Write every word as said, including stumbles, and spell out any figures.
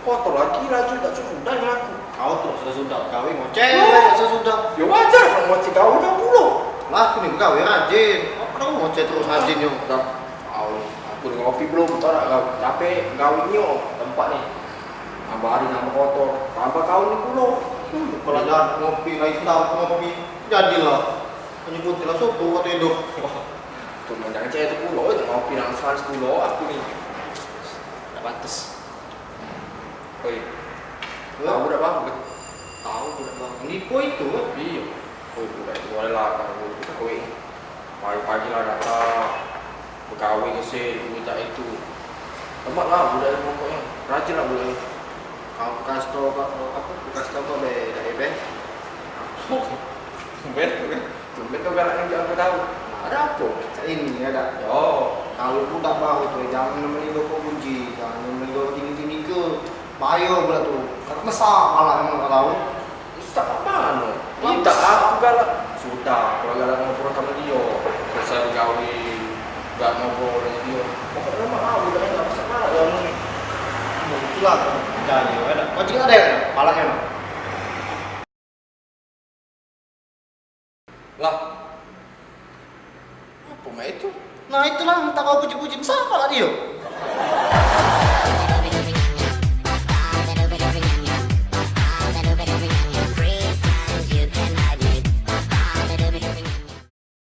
Motor lagi laju dak sudah yang aku. Kau tu sudah-sudah gawe ngoceh, sudah-sudah. Ya wajar kalau ngoceh gawe kau pulo. Lah, aku ni gawe rajin. Apa kau ngoceh terus rajin yo? Dah, kau, aku ni ngopi belum, kau nak gawe. Capek gawe nyo tempat ni. Tambah hari tambah kotor, tambah kau ni pulo. Hmm, kalau dah ngopi, lagi dah ngopi, jadilah. Menyebut jelas soto kata hidup. Wah, tu jangan cewek tu pulo, itu ngopi nang Frans pulo, aku ni. Dak pantes. Oi. Hah? Tahu dak bang? Tahu budak bang. Nipu itu kan? Iya. Oi, budak itu boleh lah, kalau budak itu kawin. Pagi-pagi lah datang, begawe ngesil, budak itu. Lemak lah budak itu pokoknya. Rajin lah budak itu. Kau kasih tau kak, apa? Kau kasih tau kak be, dak be. Tumben, tumben. Tumben kau galak nunjuk aku tahu. Ada apa? Cak ini ada. Yo. Kalau budak baru tu, jangan nemenin rokok kunci, jangan nemenin rokok tinggi-tinggi ke. Bahaya budak tu. Kata mesak malah emang kau tahu. Mesak mak mano? Minta aku galak. Sudah, aku galak ngobrol sama dia. Selesai begawe, galak ngobrol dengan dia. Pokoknya mak aku dah enak mesak galak ya ni. Itulah kau percaya ada. Kau juga ada ya? Palak emang. Lah, apa mak itu? Nah, itulah, tak kau puji-puji, sapa lah dia?